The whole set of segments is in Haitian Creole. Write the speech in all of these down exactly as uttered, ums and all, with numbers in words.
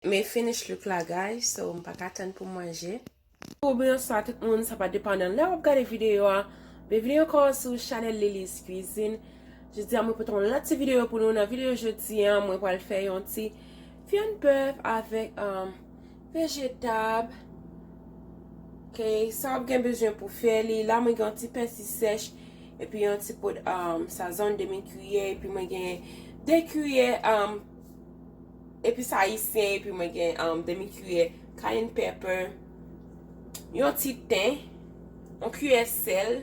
Men finish look la, guys, so m pa ka tann pou m manje. Oubyen sa tout moun, sa pa depandan lè w ap gade videyo a. Byenvini ankò sou chanèl Lily's Cuisine. Jodi a mwen pote yon lòt ti videyo pou nou. Nan videyo jodi a, mwen pral fè yon ti vyann bèf avèk, um, vejetab. Ok, sa w ap gen bezwen pou fè li. La mwen gen yon ti pèsi sèch, epi yon ti poud, um, sazon, demi kiyè, epi mwen gen de kiyè, um, epis ayisyen, epi mwen gen, um, demi kiyè cayenne pepper, yon ti ten, yon kiyè sèl,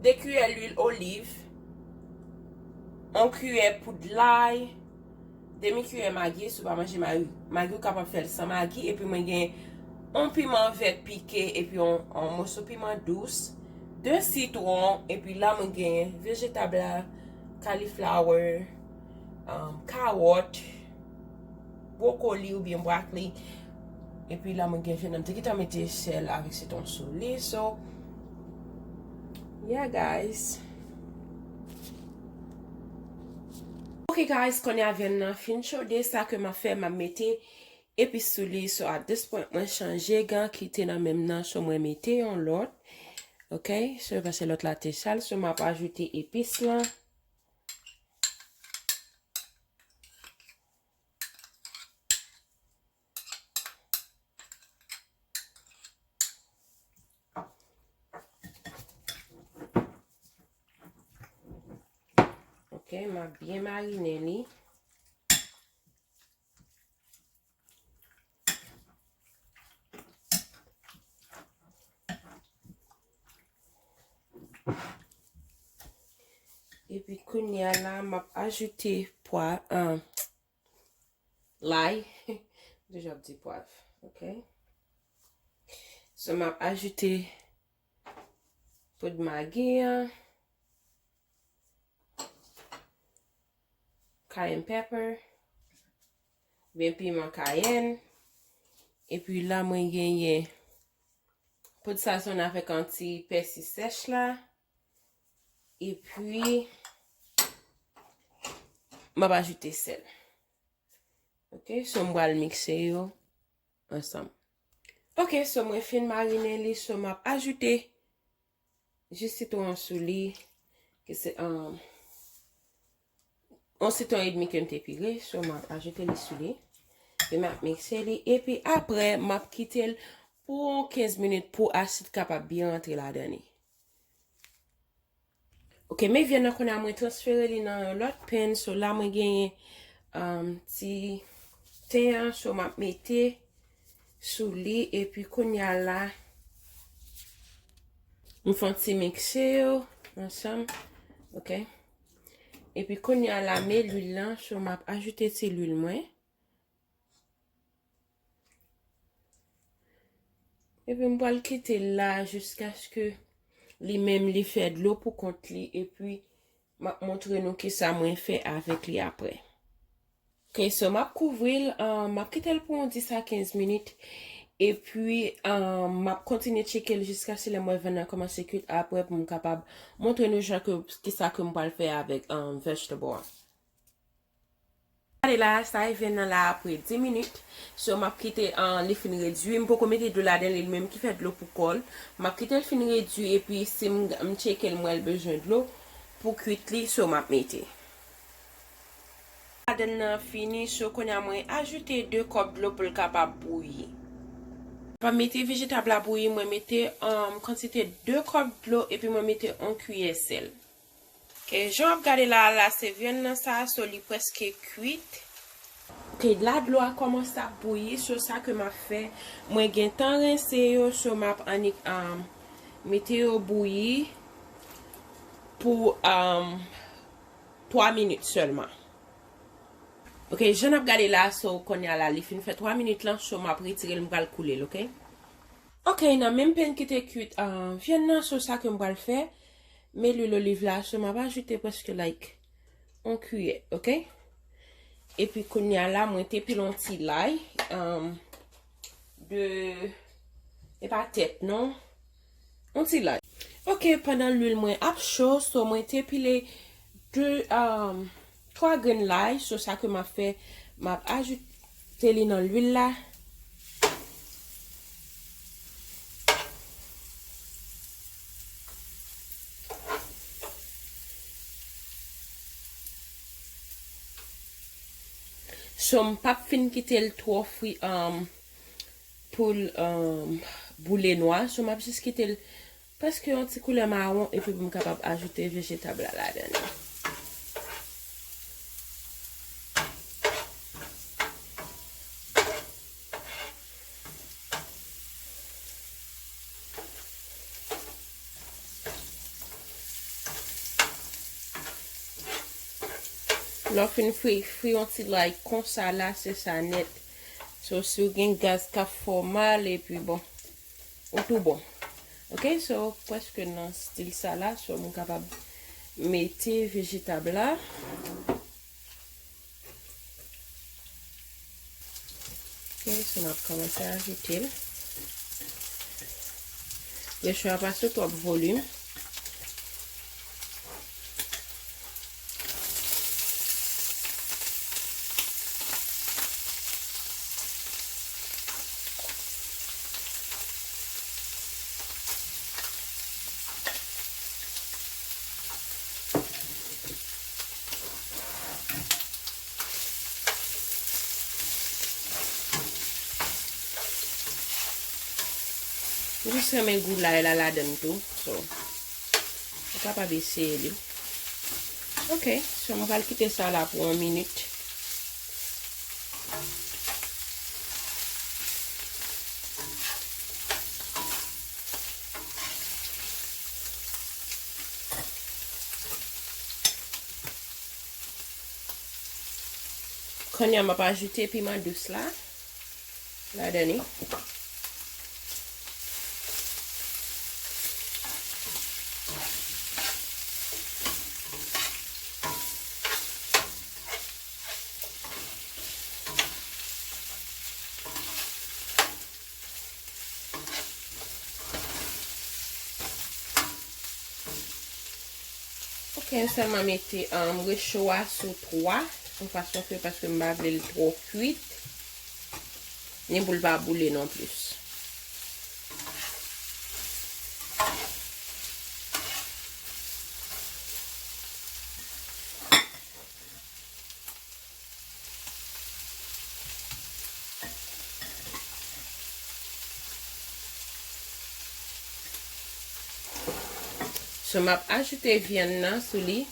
de kiyè lwil oliv, yon kiyè poud lay, demi kiyè magi, si w pa manje magi, magi, w kapab fè l san magi, epi mwen gen yon piman vèt pike, epi yon, yon moso piman dous, de sitwon, epi la mwen gen vejetab la, cauliflower, um, kawòt, bwokoli oubyen bwakli. Epi la mwen gen vyann nan, m te gentan mete sèl avèk sitwon sou li. So, yeah, guys. Ok, guys, kounye a vyann nan fin chode, sa ke m ap fè, m ap mete epis sou li. So, at this point, mwen chanje gan ki te nan men m nan, so mwen mete yon lòt. Ok, so paske lòt la te sal, so m ap ajoute epis lan. Ok, m ap byen marinen li. Epi kounye a la, m ap ajoute pwa, ah, lay. Deja ap di pwav, ok? So, m ap ajoute poud magi an, cayenne pepper, oubyen piman kayèn. Epi la, mwen genyen poud sazon avèk yon ti pèsi sèch la. Epi, m ap ajoute sèl. Ok, so m pral mikse yo ansanm. Ok, so mwen fin marinen li, so m ap ajoute ji sitwon an sou li, ke se, um, yon sitwon edmi ke m te pire, so m ap ajoute li sou li. E m ap mikse li, epi apre, m ap kite l pou yon kenz minit pou asid kapab byen rantre ladan li. Ok, men vyann nan kounye a mwen transfere li nan yon lòt pan. So la mwen genyen, um, ti ten an, so m ap mete sou li, epi kounye a la, m fè yon ti mikse yo ansanm, ok? Epi kounye a la, men lwil lan, so m ap ajoute ti lwil mwen. Epi m pral kite l la jiskaske li menm li fè dlo pou kont li, epi m ap montre nou kisa mwen fè avèk li apre. Ok, so m ap kouvri l, ah, m ap kite l pou yon dis a kenz minit, epi, ah, m ap kontinye tcheke l jiskaske lè m wè vyann nan kòmanse kwit apre pou m kapab montre nou jan ke, kisa ke m pral fè avèk, ah, vegetable an. Gade la, sa e vyann nan la apre dis minit. So, m ap kite, ah, li fin redui. M poko mete dlo ladan li, li menm ki fè dlo pou kò l. M ap kite l fin redui, epi si m, m tcheke l, m wè l bezwen dlo pou kwit li, so m ap mete. Ladann nan fini, so kounye a mwen ajoute de kòp dlo pou l kapab bouyi. Mwen mete vejetab la bouyi, mwen mete, um, kantite de kòp dlo, epi mwen mete yon kiyè sèl. Ok, jan w ap gade la, la se vyann nan sa, so li prèske kwit. Ok, la dlo a kòmanse ap bouyi, so sa ke m ap fè, mwen gentan rense yo, so m ap annik, um, mete yo bouyi pou, um, twa minit sèlman. Ok, jan n ap gade la, so kounye a la, li fin fè twa minit lan, so m ap retire l, m pral koule l, ok? Ok, nan menm pan ki te kwit, ah, vyann nan, so sa ke m pral fè, men lwil oliv la, so m ap ajoute prèske, like, yon kiyè, ok? Epi kounye a la, mwen te pile yon ti lay, um, de, e pa tèt non, yon ti lay. Ok, pandan lwil mwen ap cho, so mwen te pile de, um, twa grenn lay, so sa ke m ap fè, m ap ajoute, Te li nan lwil la. So, m p ap fin kite l twò fri, um, pou l, um, boule nwa. So, m ap jis kite l prèske yon ti koulè mawon, epi pou m kapab ajoute vejetab la ladan li. Lè w fin fri, fri yon ti lay konsa la, se sa nèt. So, si w gen gaz k ap fè w mal, epi bon, ou tou bon. Ok, so, prèske nan stil sa la, so, m kapab mete vejetab la. Ok, so, m ap kòmanse ajoute l. Recho a pa sou twòp volim. M jis renmen gou lay la ladan l tou. So, ou kapab eseye li. Ok, so m pral kite sa la pou yon minit. Kounye a, m ap ajoute piman dous la ladan li. Ok, m sèlman mete, um, recho a sou twa, yon fason ke, paske m pa vle l twò kwit, ni pou l pa boule non plis. So, m ap ajoute vyann nan sou li.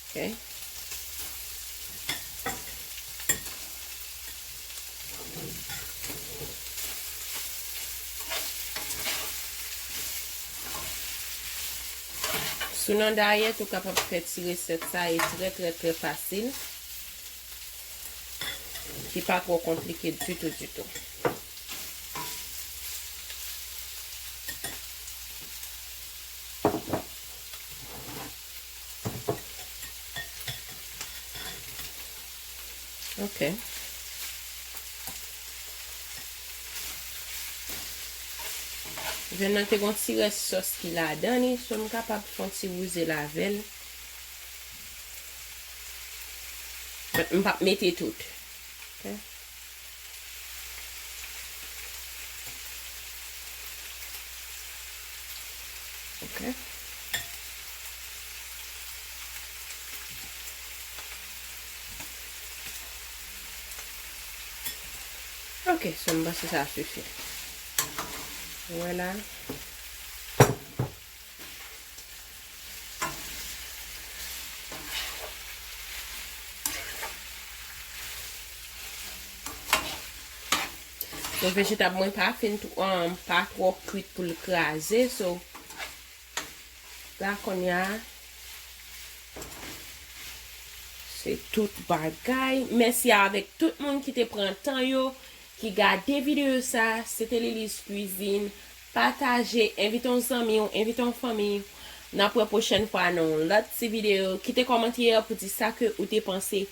Ok. Si w nan dayèt, ou kapab fè ti resèt sa, e trè, trè, trè fasil. Ki pa twò konplike ditou, ditou. Ok. Vyann nan te gon ti rès sòs ki ladan li, so m kapab fè yon ti wouze l avè l. But m p ap mete tout. Ok. Ok. Ok, so m panse sa sifi. Vwala. Bon, vejetab mwen pa fin tw-, um, pa twò kwit pou l kraze, so, la kounye a, se tout bagay. Mèsi avèk tout moun ki te pran tan yo, ki gade videyo sa. Se te Lily's Cuisine. Pataje, envite yon zanmi w, envite yon fanmi w. N ap wè pwochèn fwa nan yon lòt ti videyo. Kite kòmantè pou di sa ke ou te panse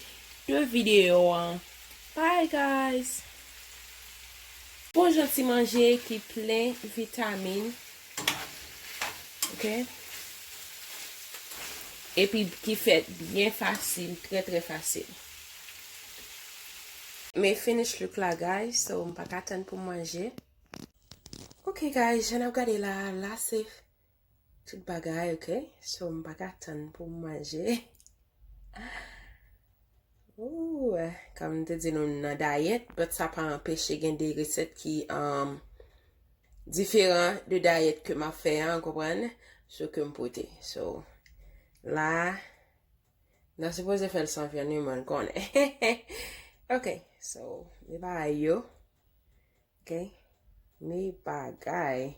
de videyo an. Bye, guys! Bon jan ti manje ki plen vitamin. Ok? Epi ki fèt byen fasil, trè, trè fasil. Men finish look la, guys, so m pa ka tann pou m manje. Ok, guys, jan n ap gade la, la se tout bagay, ok? So, m pa ka tann pou m manje. Ooh, kòm m te di nou, m nan dayèt, but sa pa anpeche gen de resèt ki um, diferan de dayèt ke m ap fè an, konprann? So ke m pote. So, la, nan sipoze fè l san vyann, wi, mwen konnen. Ok, so, men bagay yo. Ok, men bagay.